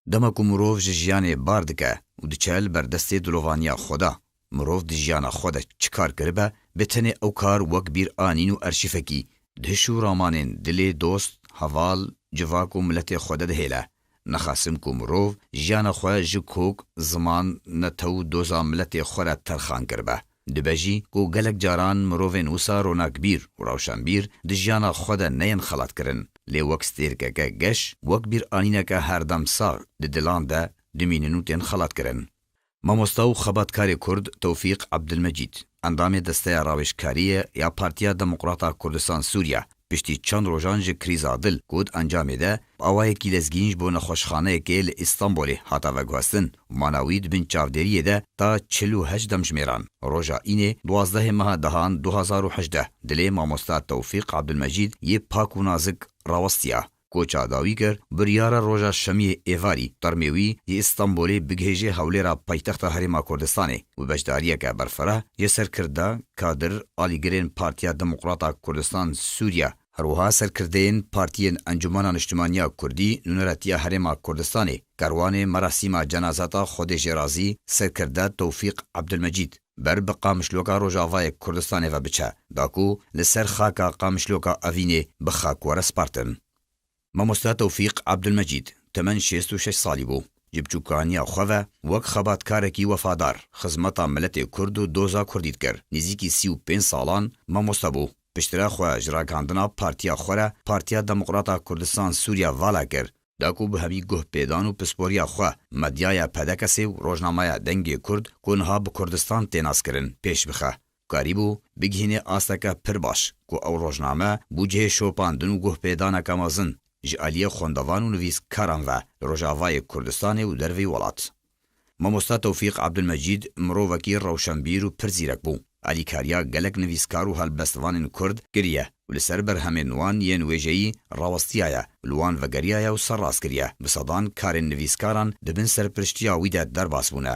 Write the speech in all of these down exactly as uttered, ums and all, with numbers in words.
Dema ku mirov ji jiyanê bar dike û diçe li ber destê dilovaniya xwe de, mirov di jiyana xwe de çi kar kiribe, bê tenê ew kar wek bîr anîn û erşîfekî di hiş û ramanên dilê dost, heval, civak û miletê xwe de dihêle. Nexasim ku mirov jiyana xwe ji kok, ziman, netew û doza miletê xwe re terxan kiribe. Dibe jî ku gelek caran mirovên wisa ronakbîr û rewşenbîr di jiyana xwe de neyên xelatkirin, lê wek stêrkeke geş, wek bîranîneke herdem sax di dilan de dimînin û tên xelatkirin. Mamosta û xebatkarê Kurd Tewfîq Ebdilmecîd, endamê Desteya Rawêjkariyê ya Partiya Demokrata Kurdistan Sûriye, piştî çend rojan ji krîza dil ku di encamê de bi awayekî lezgîn ji bo nexweşxaneyekê li Îstanbulê hate veguhestin û mana wî di bin çavdêriyê de ta çil û heşt demjimêran, roja înê duwazdehê meha dehan du hazar û hejdeh, dilê mamosta Tewfîq Ebdilmecîd yê pak û nazik rawestiya. Koça dawî kir, biryara roja şemiyê êvarî termê wî yê Îstanbulê bigihêje hewlêra paytexta Herêma Kurdistanê û beşdariyeke berfireh yê serkirda, kadir, alîgirên Partiya Demokrata Kurdistan Sûriye, her wiha serkirdeyên partiyên Encûmena Niştimaniya Kurdî, Nûneretiya Herêma Kurdistanê, kerwanê merasîma cenazeta Xwedê jê razî serkirda Tewfîq Ebdilmecîd, ber bi Qamişloka Rojavayê Kurdistanê ve biçe, da ku li ser xaka Qamişloka Evînê bi xak were spartin. Mamosta Tewfîq Ebdilmecîd temen şêst û şeş salî bû. Ji biçûkaniya xwe ve wek xebatkarekî wefadar xizmeta miletê Kurd û doza Kurdî dikir. Nêzîkî sî û pênc salan mamoste bû. Piştre xwe ji ragihandina partiya xwe re Partiya Demokrata Kurdistan Sûriye vala kir, da ku bi hemî guhpêdan û pisporiya xwe medyaya P D K S'ê û rojnameya Dengê Kurd ku niha bi Kurdistan tê naskirin pêş bixe. Karîbû bigihîne asteke pir baş ku ew rojname bû cihê şopandin û guhpêdaneke mezin ji aliyê xwendevan û nivîskaran ve li Rojavayê Kurdistanê û derveyî welat. Mamosta Tewfîq Ebdilmecîd mirovekî rewşenbîr û pir zîrek bû. Alîkariya gelek nivîskar û helbestvanên Kurd kiriye û li ser berhemên wan yên wêjeyî rawestiyaye, li wan vegeriyaye û serrast kiriye. Bi sedan karên nivîskaran di bin serpiriştiya wî de derbas bûne.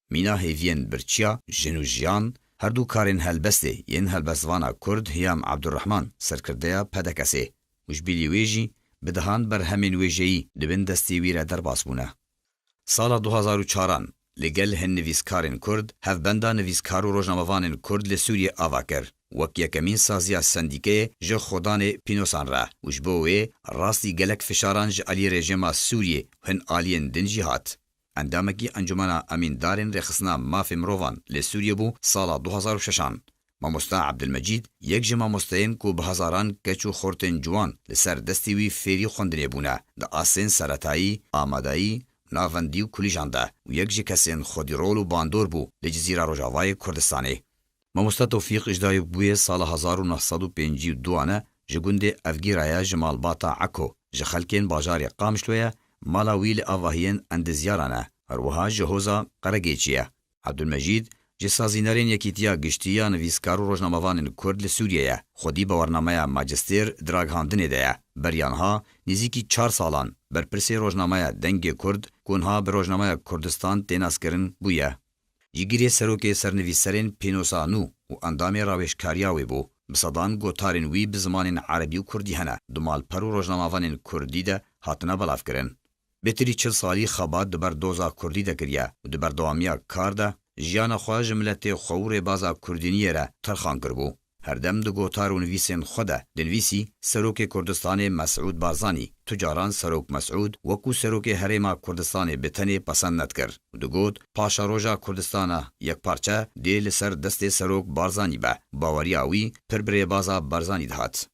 Mîna hêviyên birçiya, jin û jiyan, her du karên helbestê yên helbestvana Kurd Hiyam Ebdurrehman, serkirdeya P D K S'ê, û ji bilî wê jî bi dehan berhemên wêjeyî di bin destê wî re derbas bûne. Sala du hazar û çaran li gel hin nivîskarên Kurd hevbenda nivîskar û rojnamevanên Kurd li Sûriyê ava kir. Wek yekemîn saziya sendîkeyê ji xwedanê pînosan re û ji bo wê rastî gelek fişaran ji aliyê rejîma Sûriyê û hin aliyên din jî hat. Endamekî Encûmena Emîndarên Rêxistina Mafê Mirovan li Sûriyê bû sala du hazar û şeşan. Mamosta Ebdilmecîd yek ji mamosteyên ku bi hezaran keç û xortên ciwan li ser destê wî fêrî xwendinê bûne, di astên seretayî, amadayî, navendî û kulîjan de û yek ji kesên xwedî rol û bandor bû li Cizîra Rojavayê Kurdistanê. Mamosta Tewfîq ji dayik bûye sala hezar û neh sed û pêncî û duane ji gundê Evgîra ye, ji malbata Eko, ji xelkên bajarê Qamişlo ye, mala wî li avahiyên Endizyaran e, her wiha ji hoza Qeregêçî ye. Ebdulmecîd ji sazînerên Yekîtiya Giştî ya Nivîskar û Rojnamevanên Kurd li Sûriyê ye. Xwedî bawernameya majistêr di ragihandinê de ye. Beriya niha nêzîkî çar salan berpirsê rojnameya Dengê Kurd, ku niha bi Rojnameya Kurdistan tê naskirin, bûye. Cîgirê serokê sernivîserên pênosa nû û endamê rawêjkariya wê bû. Bi sedan gotarên wî bi zimanên erebî û kurdî hene, di malper û rojnamevanên kurdî de hatine belavkirin. Bêtirî çil salî xebat di ber doza kurdî de kiriye û di berdewamiya kar de jiyana xwe ji miletê xwe û rêbaza kurdîniyê re terxan kiribû. Herdem di gotar û nivîsên xwe de dinivîsî, Serokê Kurdistanê Mesûd Barzanî, tu caran Serok Mesûd, wekû Serokê Herêma Kurdistanê bi tenê pesend nedikir û digot, paşeroja Kurdistana yekparçe dê li ser destê Serok Barzanî be. Baweriya wî pir bi rêbaza Barzanî dihat.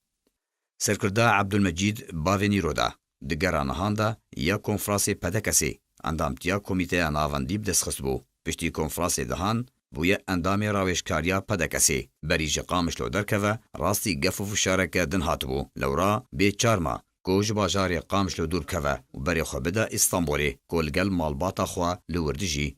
Serkirda Ebdulmecîd bavê Nîro de, di gera nihan de ya konfrasê P D K S'ê, endamtiya Komîteya Navendî bi dest xistibû. Piştî konfrasê dehan, bûye endamê rawêjkariya P D K S'ê. Berî ji Qamişlo derkeve, rastî gef û fişareke din hatibû. Lewra bê çar ma ku ji bajarê Qamişlo dûr bikeve û berê xwe bide Îstanbulê, ku li gel malbata xwe li wir dijî.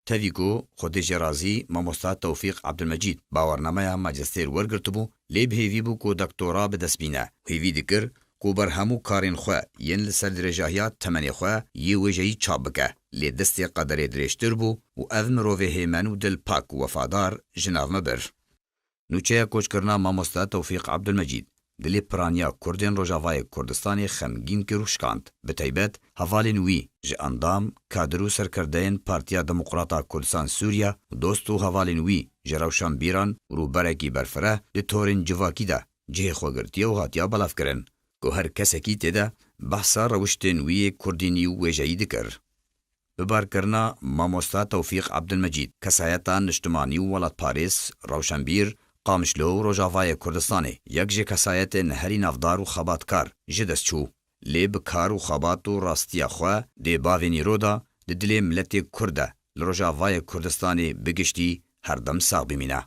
Tevî ku Xwedê jê razî, mamosta Tewfîq Ebdulmecîd bawernameya majistêr wergirtibû, lê bi hêvî bû ku doktora bi dest bîne. Hêvî dikir ku berhem û karên xwe yên li ser dirêjahiya temenê xwe yê wêjeyî çap bike. Lê destê qederê dirêjtir bû û ev mirovê hêmen û dilpak û wefadar ji nav me bir. Nûçeya koçkirina mamosta Tewfîq Ebdulmecîd. dilê piraniya Kurdên Rojavayê Kurdistanê xemgîn kir û şikand. Bi taybet hevalên wî ji endam, kadir û serkerdeyên Partiya Demokrata Kurdistan Sûriye, dost û hevalên wî ji rewşenbîran û rûberekî berfireh di torên civakî de cihê xwe girtiye û hatiye belavkirin, ku her kesekî tê de behsa rewiştên wî yê kurdînî û wêjeyî dikir. Bi barkirina mamosta Tewfîq Ebdilmecîd, kesayeta niştimanî û welatparêz, rewşenbîr, Qamişlo û Rojavayê Kurdistanê, yek ji kesayetên herî navdar û xebatkar ji dest çû. Lê bi kar û xebat û rastiya xwe dê bavên îro de di dilê miletê Kurd de li Rojavayê Kurdistanê bi giştî her dem sax bimîne.